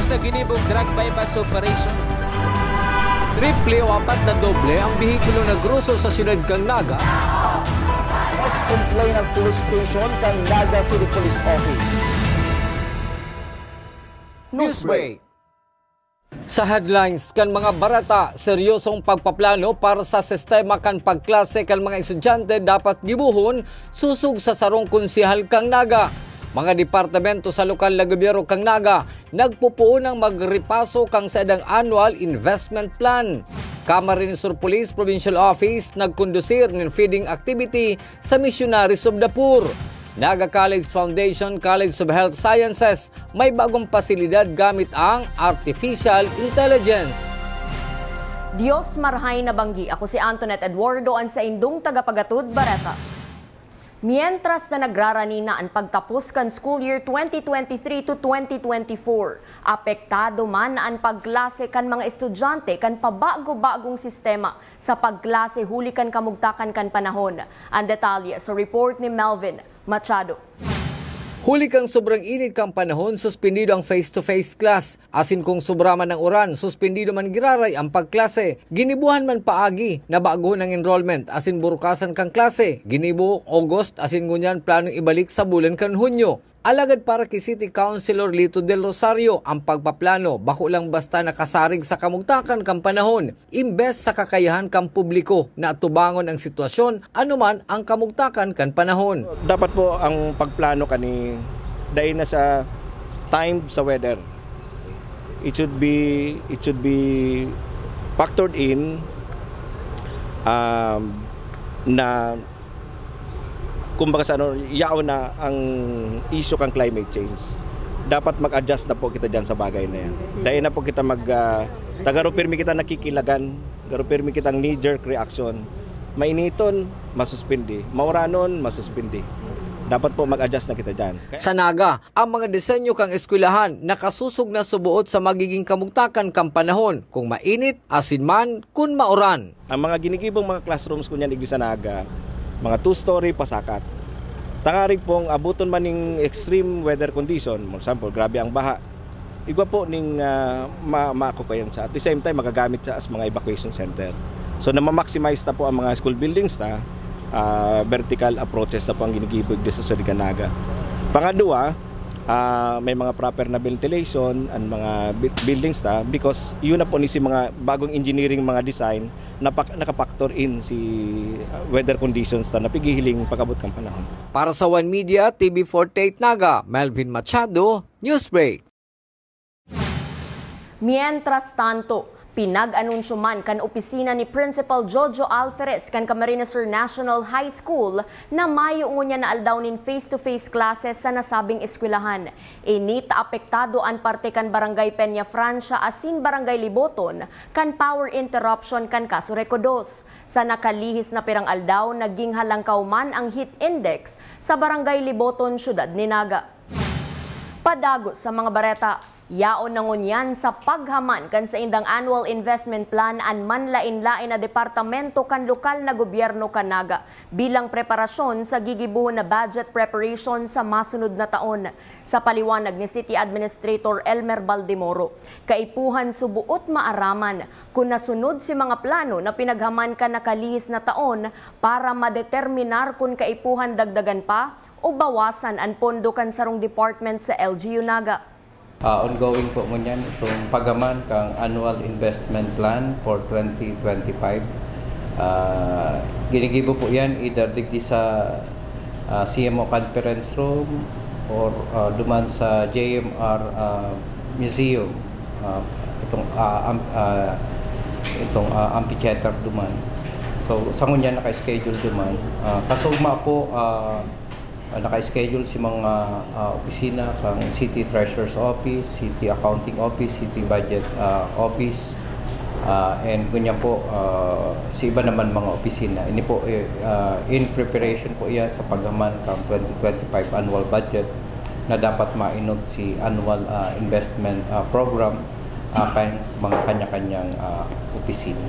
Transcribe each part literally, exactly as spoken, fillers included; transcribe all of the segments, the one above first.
sa ginibong drug buy-bust operation. Triple o apat na doble ang behikulong nagroso sa siyudad kan Naga. Mas complain ang police station kan Naga City Police Office. Newsbreak. Sa headlines kan mga bareta, seryosong pagpaplano para sa sistema kan pagklase kan mga estudyante dapat gibohon, sosog sa sarong konsehal kan Naga. Mga departamento sa lokal na gobyerno kan Naga nagpupuon na magrepaso kan saindang annual investment plan. Camarines Sur Police Provincial Office nagkondusir nin feeding activity sa Missionaries of the Poor. Naga College Foundation College of Health Sciences may bagong pasilidad gamit ang artificial intelligence. Dios marahay na banggi. Ako si Antoinette Eduardo, an saindong tagapagatod bareta. Mientras na nagrarani na an pagtapos kan school year twenty twenty-three to twenty twenty-four, apektado man na an pagklase kan mga estudyante kan pabago-bagong sistema sa pagklase huli kan kamugtakan kan panahon. An detalye sa report ni Melvin Machado. Huli kan sobrang init kan panahon, suspendido ang face-to-face class. Asin kung sobra man ang uran, suspendido man giraray ang pagklase. Ginibuhan man paagi na baguhon ang enrollment asin burukasan kan klase. Ginibo August asin ngunyan planong ibalik sa bulan kan Hunyo. Alagad para ki City Councilor Lito Del Rosario, ang pagpaplano bako lang basta nakasarig sa kamugtakan kan panahon, imbes sa kakayahan kan publiko na atubangon ang sitwasyon anuman ang kamugtakan kan panahon. Dapat po ang pagplano kani dai na sa time sa weather. It should be it should be factored in, um, na kumbaga sa ano, yaon na ang issue kan climate change. Dapat mag-adjust na po kita diyan sa bagay na yan. Dahil na po kita mag, ah, tagaro pirmi kita nakikilagan, garo pirmi kitang knee-jerk reaction. Mainiton, masuspindi. Mauranon, masuspindi. Dapat po mag-adjust na kita diyan. Sa Naga, ang mga disenyo kan eskwelahan nakasusog na subuot sa magiging kamugtakan kan panahon, kung mainit, asin man, kun mauran. Ang mga ginigibong mga classrooms ngunyan igdi sa Naga, mga two-story pasakat. Tangarig pong abuton man ning extreme weather condition, for example, grabe ang baha, igwa po ning, ah, ma-, makukuyan sa, at the same time, magagamit sa as mga evacuation center. So, na-maximize na po ang mga school buildings na, ah, vertical approaches na po ang ginigibo igdi sa Suriganaga. Pangadwa, ah, may mga proper na ventilation ang mga bi-, buildings na because yun na po ni si mga bagong engineering mga design na pak-, nakapactor in si, ah, weather conditions na napighihiling pag-abot kan panahon. Para sa One Media, T V forty-eight Naga, Melvin Machado, Newsbreak. Mientras tanto, pinag-anunsyo man kan opisina ni Principal Jojo Alferez kan Camarines Sur National High School na mayo ngunyan na aldaw nin face-to-face classes sa nasabing eskwelahan. Ini ta apektado an parte kan Barangay Peña Francia asin Barangay Liboton kan power interruption kan Caso Reco dos. Sa nakalihis na pirang aldaw, naging halangkaw man ang heat index sa Barangay Liboton, Syudad ni Naga. Padagos sa mga bareta, yaon na ngunyan sa paghaman kan saindang annual investment plan an manlaen-laen na departamento kan lokal na gobyerno kan Naga bilang preparasyon sa gigibohon na budget preparation sa masunod na taon. Sa paliwanag ni City Administrator Elmer Baldemoro, kaipuhan subuot maaraman kun nasunod si mga plano na pinaghaman kan nakalihis na taon para madeterminar kun kaipuhan dagdagan pa o bawasan an pondo kan sarong department sa L G U Naga. Ah, ongoing po ngunyan itong paghaman kang annual investment plan for twenty twenty-five. Ah, ginigibo po yan either digdi sa, ah, C M O conference room or, ah, duman sa J M R, ah, museum. Ah, itong, ah, am-, ah, itong, ah, amphitheater duman. So, sa ngunyan naka-schedule duman. Ah, kasugma po, ah, ah, naka-schedule si mga, ah, opisina kang City Treasurer's Office, City Accounting Office, City Budget, ah, Office, ah, and ngunyan po, ah, si iba naman mga opisina. Ini po, eh, ah, in preparation po yan sa paghaman kang twenty twenty-five annual budget na dapat mainog si annual, ah, investment, ah, program, ah, kan mga kanya-kanyang, ah, opisina.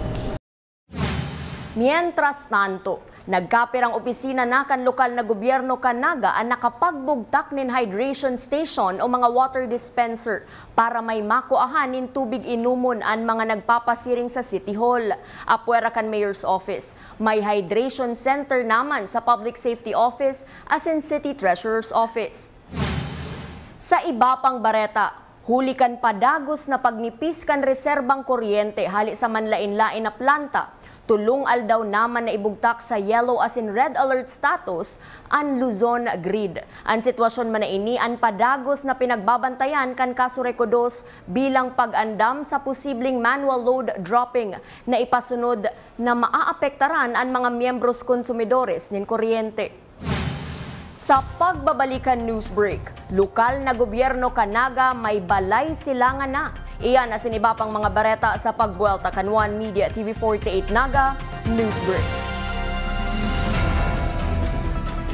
Mientras tanto, Nagkapirang opisina na kan lokal na gobyerno kan Naga an nakapagbugtak nin hydration station o mga water dispenser para may makuahan nin tubig inomon an mga nagpapasiring sa City Hall. Apwera kan Mayor's Office, may hydration center naman sa Public Safety Office asin City Treasurer's Office. Sa iba pang bareta, huli kan padagos na pagnipis kan reserbang kuryente hale sa manlaen-laen na planta, tolong aldaw naman na ibugtak sa yellow asin red alert status an Luzon grid. An sitwasyon man na ini an padagos na pinagbabantayan kan Casureco dos bilang pag-andam sa posibleng manual load dropping na ipasunod na maaapektaran an mga miyembros konsumidores nin kuryente. Sa pagbabalikan news break, lokal na gobyerno kan Naga may balay silangan na. Iyan asin iba pang mga bareta sa pagbuwelta kan One Media T V forty-eight Naga News Break.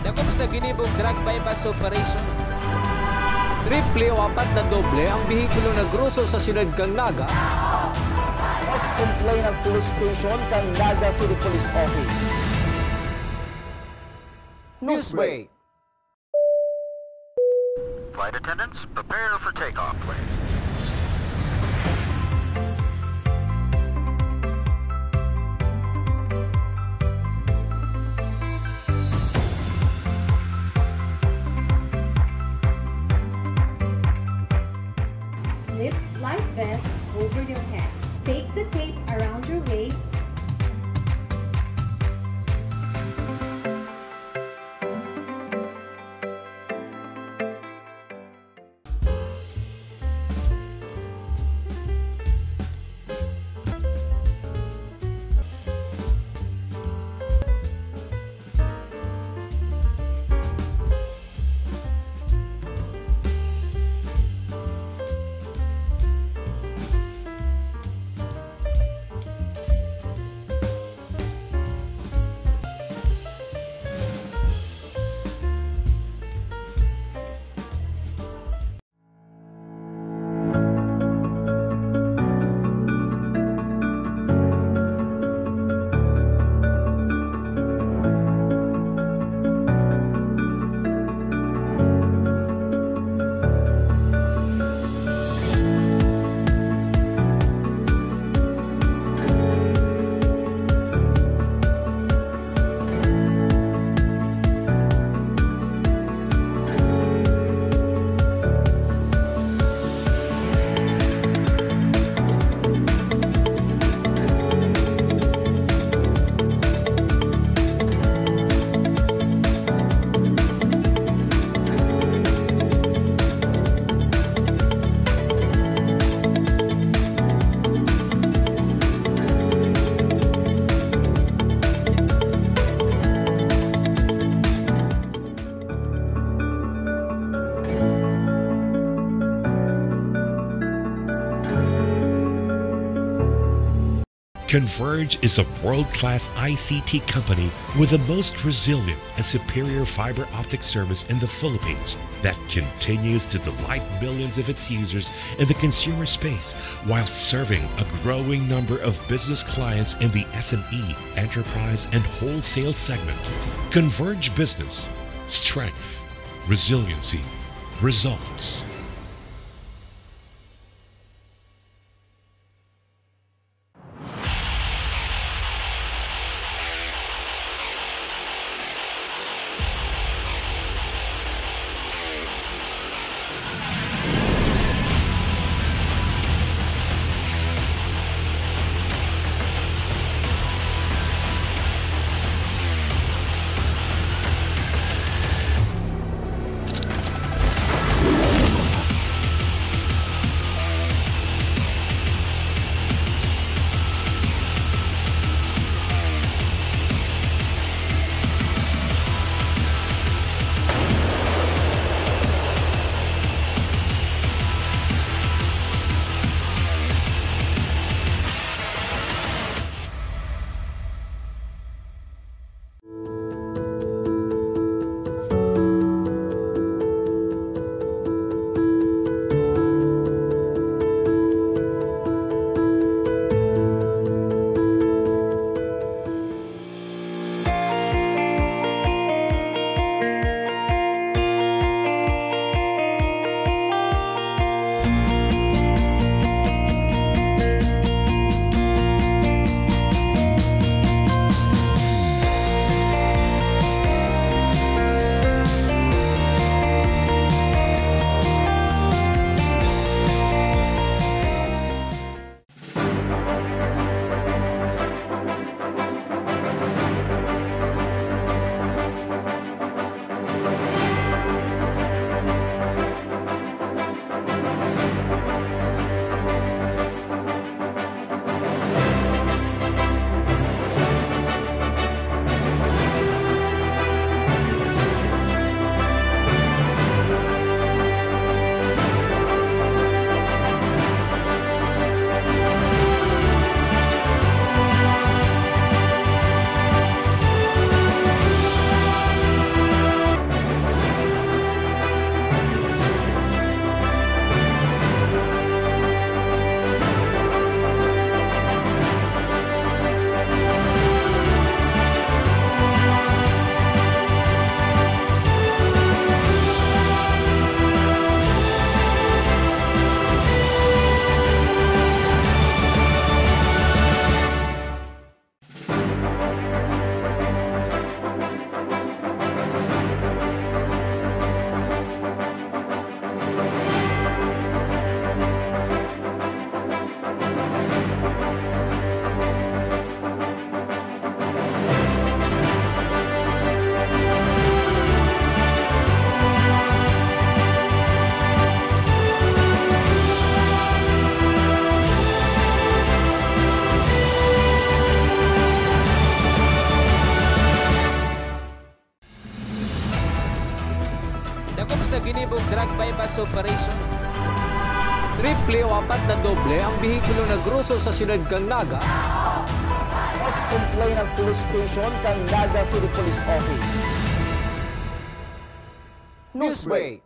Dakop sa ginibong drug buy-bust operation. Triple o apat na doble ang behikulo na groso sa siyudad kan Naga. Mas complain ang police station kan Naga City Police Office. Newsbreak. Flight attendants, prepare for takeoff, please. Slip life vest over your head. Take the tape around your waist. Converge is a world-class I C T company with the most resilient and superior fiber optic service in the Philippines that continues to delight millions of its users in the consumer space while serving a growing number of business clients in the S M E, enterprise, and wholesale segment. Converge Business. Strength. Resiliency. Results. Drug buy-bust operation. Triple o apat na doble ang behikulo na gruso sa siyudad kan Naga. Mas complain ang police station kan Naga City Police Office. Newsbreak.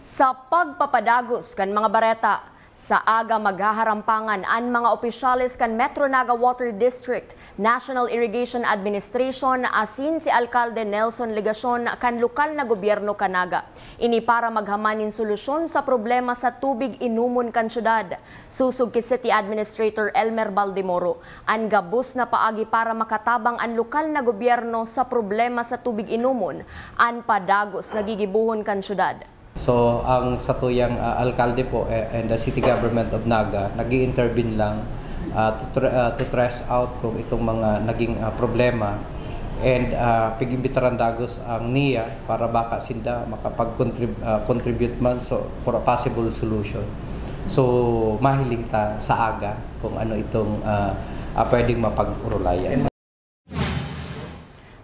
Sa pagpapadagos kan mga bareta, sa aga maghaharampangan an mga opisyales kan Metro Naga Water District, National Irrigation Administration asin si Alkalde Nelson Legacion kan lokal na gobyerno kan Naga. Ini para maghaman nin solusyon sa problema sa tubig inomon kan syudad. Sosog ki City Administrator Elmer Baldemoro, an gabos na paagi para makatabang an lokal na gobyerno sa problema sa tubig inomon, an padagos na gigibohon kan syudad. So, ang satuyang, ah, alkalde po, eh, and the city government of Naga, nag-i-intervene lang, ah, to tra-, ah, to trace out kung itong mga naging, ah, problema. And, ah, pig-imbitaran dagos ang niya para baka sinda makapag-contrib-, ah, contribute man so, for a possible solution. So, mahiling ta sa aga kung ano itong, ah, ah, pwedeng mapag-urulayan.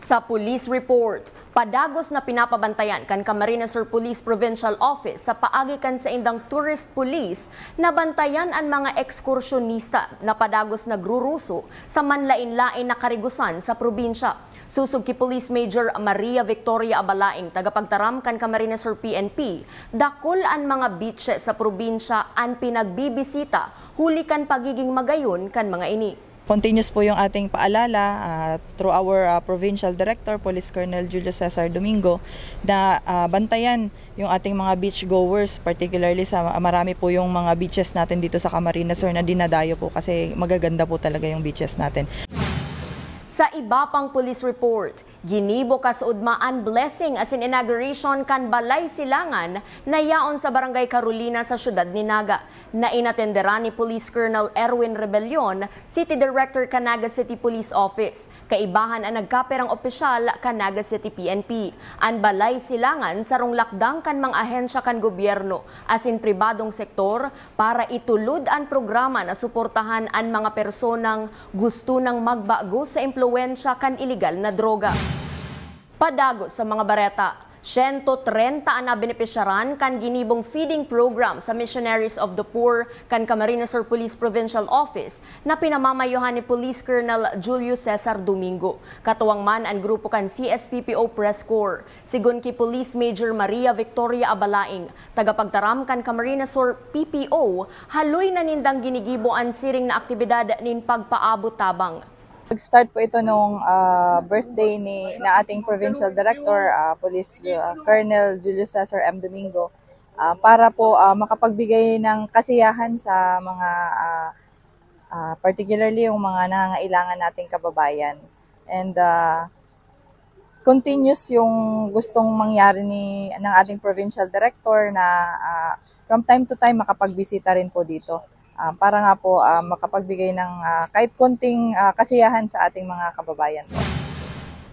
Sa police report, padagos na pinapabantayan kan Camarines Sur Police Provincial Office sa paagi kan saindang tourist police na bantayan an mga ekskursyonista na padagos nagruruso sa manlain-lain na karigusan sa probinsya. Sosog ki Police Major Maria Victoria Abalaing, tagapagtaram kan Camarines Sur P N P, dakul an mga beaches sa probinsya an pinagbibisita huli kan pagiging magayon kan mga ini. Continuous po yung ating paalala, ah, through our, ah, Provincial Director, Police Colonel Julio Cesar Domingo, na, ah, bantayan yung ating mga beach goers, particularly sa, ah, marami po yung mga beaches natin dito sa Camarines Sur na dinadayo po kasi magaganda po talaga yung beaches natin. Sa iba pang police report, ginibo kasuodma an blessing asin inauguration kan Balay Silangan na yaon sa Barangay Carolina sa siyudad ni Naga. Na inatenderan ni Police Colonel Erwin Rebellion, City Director kan Naga City Police Office. Kaibahan an nagkaperang opisyal kan Naga City P N P. An Balay Silangan sarong lakdang kan mga ahensya kan gobyerno asin pribadong sektor para itulod an programa na suportahan an mga personang gusto nang magbago sa impluwensya kan iligal na droga. Padagos sa mga bareta, sento trenta an nabenepisyaran kan ginibong feeding program sa Missionaries of the Poor kan Camarines Sur Police Provincial Office na pinamamayohan ni Police Colonel Julio Cesar Domingo, katuwang man an grupo kan C S P P O Press Corps. Sigon ki Police Major Maria Victoria Abalaing, tagapagtaram kan Camarines Sur P P O, haloy na nindang ginigibo an siring na aktibidad nin pagpaabot tabang. Nag-start po ito nung, ah, birthday ni, na ating provincial director, ah, Police, ah, Colonel Julio Cesar M. Domingo, ah, para po, ah, makapagbigay ng kasiyahan sa mga, ah, ah, particularly yung mga nangangailangan nating kababayan. And, ah, continuous yung gustong mangyari ni, ng ating provincial director na, ah, from time to time makapagbisita rin po dito. Ah, para nga po, ah, makapagbigay ng, ah, kahit konting, ah, kasiyahan sa ating mga kababayan po.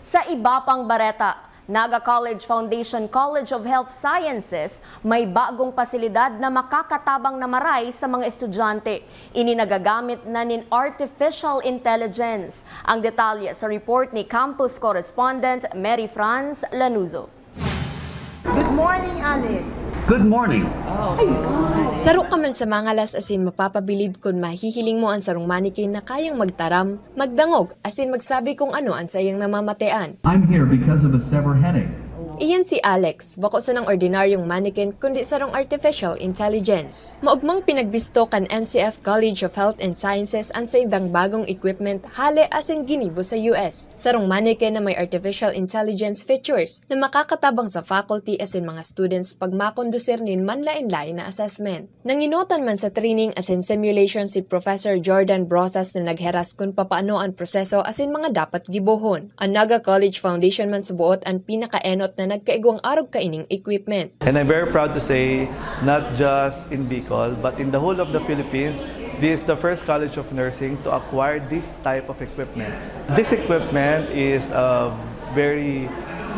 Sa iba pang bareta, Naga College Foundation College of Health Sciences may bagong pasilidad na makakatabang na maray sa mga estudyante. Ini nagagamit na nin artificial intelligence. Ang detalye sa report ni campus correspondent Mary Franz Lanuzo. Good morning, Alex. Good morning. Saro ka man sa mangalas asin mapapabilib kun mahihiling mo an sarong mannequin na kayang magtaram, magdangog, asin magsabi kung ano an saiyang namamatean. I'm here because of a severe headache. Iyan si Alex, bako sanang ordinaryong mannequin kundi sarong artificial intelligence. Maogmang pinagbisto kan N C F College of Health and Sciences an saindang bagong equipment hale asin ginibo sa U S. Sarong mannequin na may artificial intelligence features na makakatabang sa faculty asin mga students pag makondusir nin manlain-lain na assessment. Nangenotan man sa training asin simulation si Professor Jordan Brosas na nagheras kun papaano an proseso asin mga dapat gibohon. An Naga College Foundation man suboot an pinakaenot na nagkaigwang arog kaining equipment. And I'm very proud to say, not just in Bicol, but in the whole of the Philippines, this is the first College of Nursing to acquire this type of equipment. This equipment is a very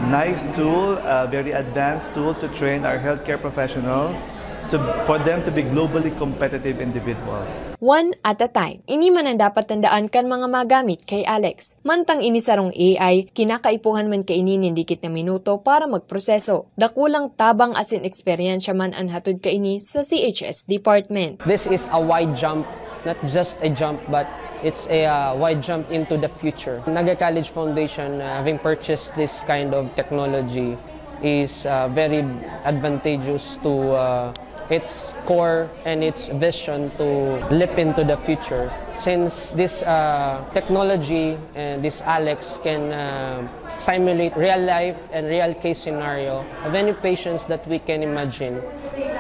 nice tool, a very advanced tool to train our healthcare professionals to, for them to be globally competitive individuals. One at a time. Ini man ang dapat tandaan kan mga magamit kay Alex. Mantang ini sarong A I, kinakaipuhan man kaini nin dikit na minuto para magproseso. Dakulang tabang asin eksperyensya man an hatod kaini sa C H S department. This is a wide jump, not just a jump, but it's a uh, wide jump into the future. Naga College Foundation, uh, having purchased this kind of technology, is uh, very advantageous to uh, its core and its vision to leap into the future. Since this uh, technology and this Alex can uh, simulate real life and real case scenario of any patients that we can imagine.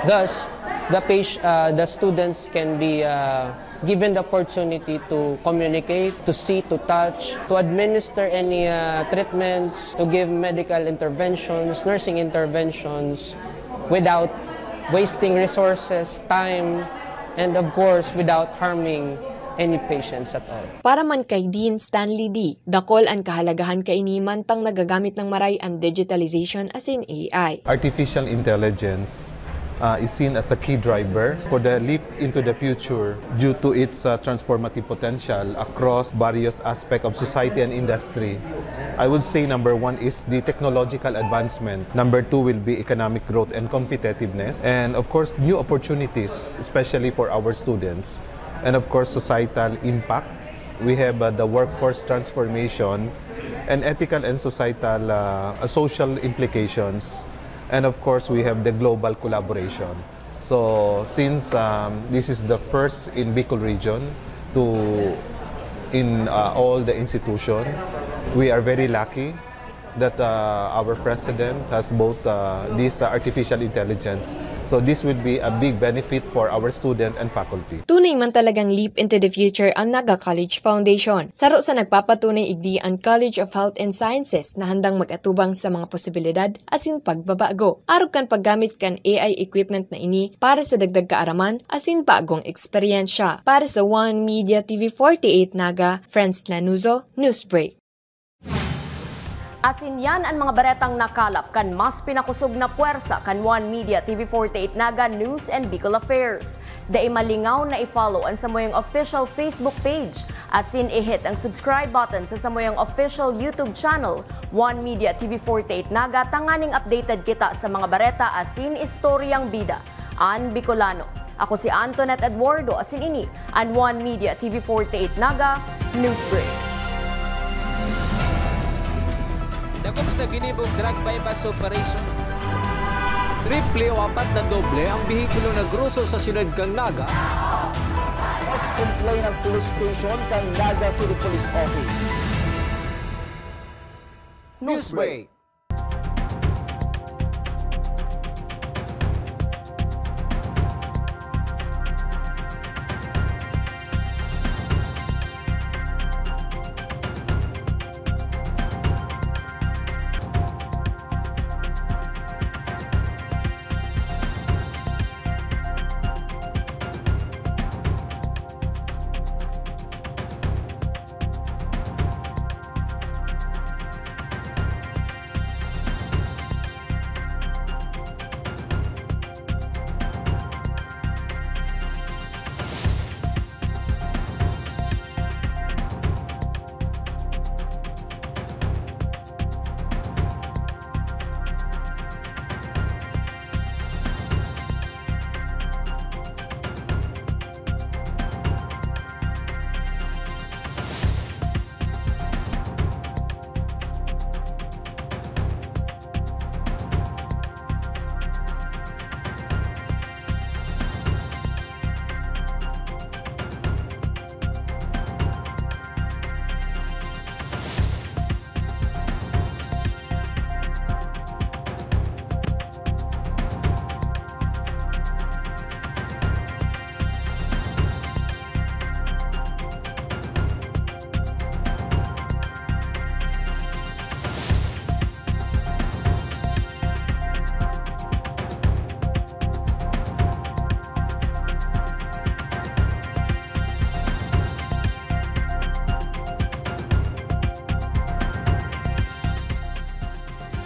Thus, the, patient, uh, the students can be uh, given the opportunity to communicate, to see, to touch, to administer any uh, treatments, to give medical interventions, nursing interventions, without wasting resources, time, and of course, without harming any patients at all. Para man kay Dean Stanley D, dakol an kahalagahan kaini mantang nagagamit ng maray an digitalization asin A I. Artificial intelligence uh, is seen as a key driver for the leap into the future due to its uh, transformative potential across various aspects of society and industry. I would say number one is the technological advancement. Number two will be economic growth and competitiveness. And of course, new opportunities, especially for our students. And of course, societal impact. We have uh, the workforce transformation and ethical and societal uh, social implications. And of course, we have the global collaboration. So since um, this is the first in Bicol region to in uh, all the institution, we are very lucky that uh, our president has both uh, this uh, artificial intelligence. So this will be a big benefit for our student and faculty. Tunay man talagang leap into the future ang Naga College Foundation. Saro sa nagpapatunay igdi ang College of Health and Sciences na handang mag-atubang sa mga posibilidad asin pagbabago. Arog kan paggamit kan A I equipment na ini para sa dagdag kaaraman asin bagong eksperyensya. Para sa One Media T V forty-eight Naga, Franz Lanuzo, Newsbreak. Asin yan an mga baretang nakalap kan mas pinakosog na pwersa kan One Media T V forty-eight Naga News and Bicol Affairs. Dai malingaw na i-follow an samuyang official Facebook page, asin i-hit ang subscribe button sa samuyang official YouTube channel, One Media T V forty-eight Naga, tanganing updated kita sa mga bareta asin istoryang bida. An Bicolano. Ako si Antoinette Eduardo, asin ini an One Media T V forty-eight Naga Newsbreak. Dakop sa ginibong drug buy-bust operation. Triple o apat na doble ang behikulo na groso sa siyudad kan Naga. Mas complain ang police station kan Naga City Police Office. Newsbreak.